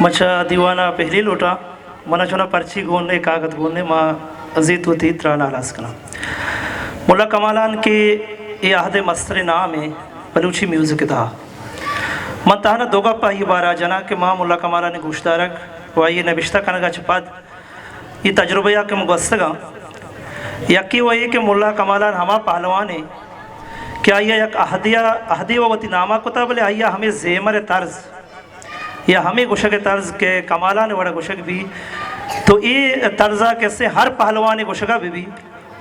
من چہ دیوان ءَ پہلی لوٹاں، من ءَ چونا پرچی گون نے، کاگد گون نے، ما زیت وتی تران ءَ ہلاس کناں۔ ملا کمالان کہ اے عہد ءِ مستریں نام ءَ بلوچی میوزک ءِ تہا، من تہنا دو گپ آئی ءِ بارہ ءَ جناں کہ ما ملا کمالان ءِ گوشدارگ و آئی ءِ نبشتہ کنگ ءَ چہ پد اے تجربہ ءَ کہ من گوستگاں، یکے و اے کہ ملا کمالان ہما پہلوانے کہ آئی ءَ یک عہدے ءَ، عہدے و وتی نام ءَ کتا، بلے آئی ءَ ہمے زیمر ءِ طرز یا ہمے گوشگ ءِ طرز کہ کمالان ءِ وڑ ءَ گوشگ بی، تو اے طرز ءَ کسے ہر پہلوانے گوشگ ءَ بہ بی،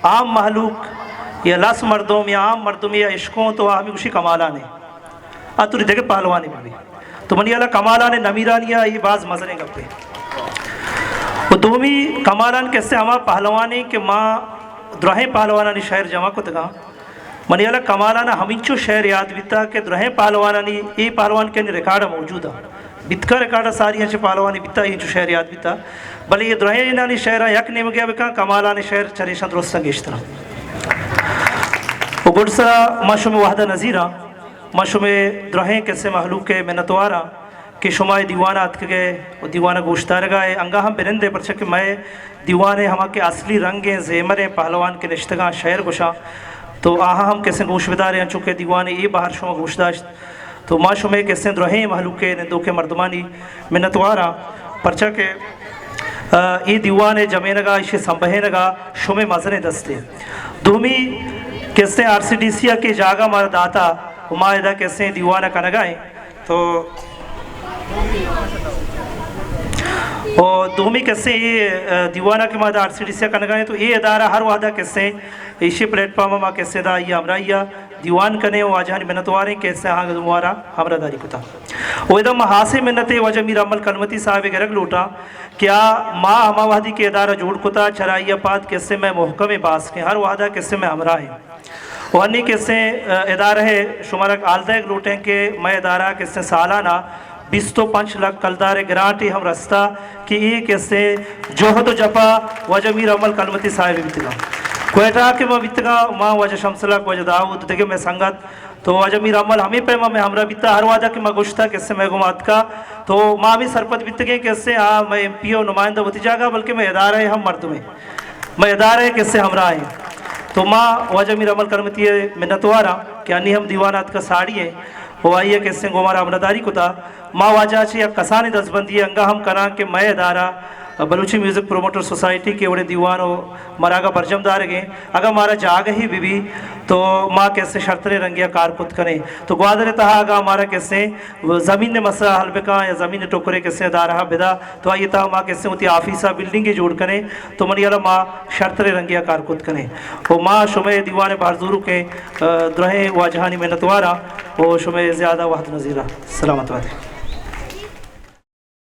عام مہلوک یا لس مردم یا عام مردمے ءَ اشکوں تو آ ہمے گوشی کمالان ءِ، آ توری دگہ پہلوانے بہ بی۔ تو منی ہیال ءَ کمالان ءِ نمیرانی ءَ اے باز مزنیں گپے۔ و دومی، کمالان کسے ہما پہلوانے کہ ما درہیں پہلوانانی شعر جمع کتگاں۔ منی ہیال ءَ کمالان ءَ ہمینچو شعر یاد بیتا کہ درہیں پہلوانانی، اے پہلوان کہ آنی ریکارڈ ءَ موجود ءَ، بیتکا ریکارڈ ءَ ساری انچیں پہلوانے بیتا، اینچو شعر یاد بیتا، بلے اے درہیں انانی شعراں یک نیمگے ءَ بکن، کمالان ءِ شعر چریشاں درستاں گیشتراں۔ و گڈسرا ما شمے وہد ءَ نزیراں، ما شمے درہیں کسے مہلوک ءِ منتواراں کہ شما اے دیوان ءَ اتکگ ئے و دیوان ءَ گوشدارگ ءَ ئے، انگا ہم بنند ئے، پرچا کہ مئے دیوان ءِ ہما کہ اصلی رنگ ءِ زیمر ءِ پہلوان کہ نشتگاں شعر گوشاں، تو آہاں ہم کسے گوش بدارے، انچو کہ دیوان ءِ اے بہر شما گوش داشت۔ تو ما شمے کسے درہیں مہلوک ءِ نندوکیں مردمانی منتواراں، پرچا کہ، آ، اے دیوان ءِ جمینگ ءَ، ایشی سمبہینگ ءَ شمے مزنیں دستے۔ دومی کسے آر سی ڈی سی ءَ کہ جاگہ مارا داتا و ما ادا کسے دیوان ءَ کنگ ءَ ایں۔ تو، و دومی کسے اے، آ، دیوان ءَ کہ ما ادا آر سی ڈی سی ءَ کنگ ءَ ایں، تو اے ادارہ ہر وہد ءَ کسے ایشی پلیٹ فارم ءَ ما کسے ادا آئی ءِ ہمراہی ءَ دیوان کنیں و واجہانی منتوار ایں کہ کسے آہاں گوں مارا ہمراہ داری کتا۔ و ادا ما ہاسیں منت ءَ واجہ میر امل کلمتی صاحب ءَ گرگ لوٹاں کہ آ ما ہما وہدی کہ ادارہ جوڑ کتا، چرائی ءَ پاد کسے مئے محکمیں باسک ایں، ہر وہد ءَ کسے مئے ہمراہ ایں۔ و ہنی کسے، آ، ادارہ ءِ شمارا حال دئیگ لوٹیں کہ مئے ادارہ کسے سالانہ بیست و پنچ لکھ کلدار ءِ گرانٹے ہم رستا کہ اے کسے جہد و جپا واجہ میر امل کلمتی صاحب بیتگاں۔ کوئٹہ کہ ما بیتگاں، ما واجہ شمس الحق، واجہ داؤد، دگہ مئے سنگت، تو واجہ میر امل ہمے پیما مئے ہمراہ بیتا، ہر وہدا کہ ما گوشتا کسے مئے گوما اتکا، تو ما ہمے سرپد بیتگیں کسے آ مئے ایم پی او نمائندہ وتی جاگہ، بلکہ مئے ادارہ ءِ ہم مردمے۔ مئے ادارہ ءِ کسے ہمراہ ایں۔ تو ما واجہ میر امل کلمتی ءِ منتواراں کہ انی ہم دیوان ءَ اتکا ساڑی ایں و آئی ءَ کسے گوں مارا ہمراہ داری کتا۔ ما واجہ ءَ چہ یک کسانیں دزبندی انگا ہم کناں کہ مئے ادارہ بلوچی میوزک پروموٹر سوسائٹی کہ وڑیں دیوان و مراگہ برجم دارگ ایں، اگاں مارا جاگہے بہ بی تو ما کسے شرتریں رنگے ءَ کار کت کنیں۔ تو گوادر ءِ تہا اگاں مارا کسے زمین ءِ مسئلہ حل بکاں یا زمین ءِ ٹکرے کسے ادارہ ءَ بدا، تو آئی ءِ تہا ما کسے وتی آفیس ءَ بلڈنگے جوڑ کنیں، تو منی ہیال ءَ ما شرتریں رنگے ءَ کار کت کنیں۔ و ما شمئے دیوان ءِ بہر زوروکیں، آ، درہیں واجہانی منتواراں و شمئے زیادہ وہد نزیراں۔ سلامت بات۔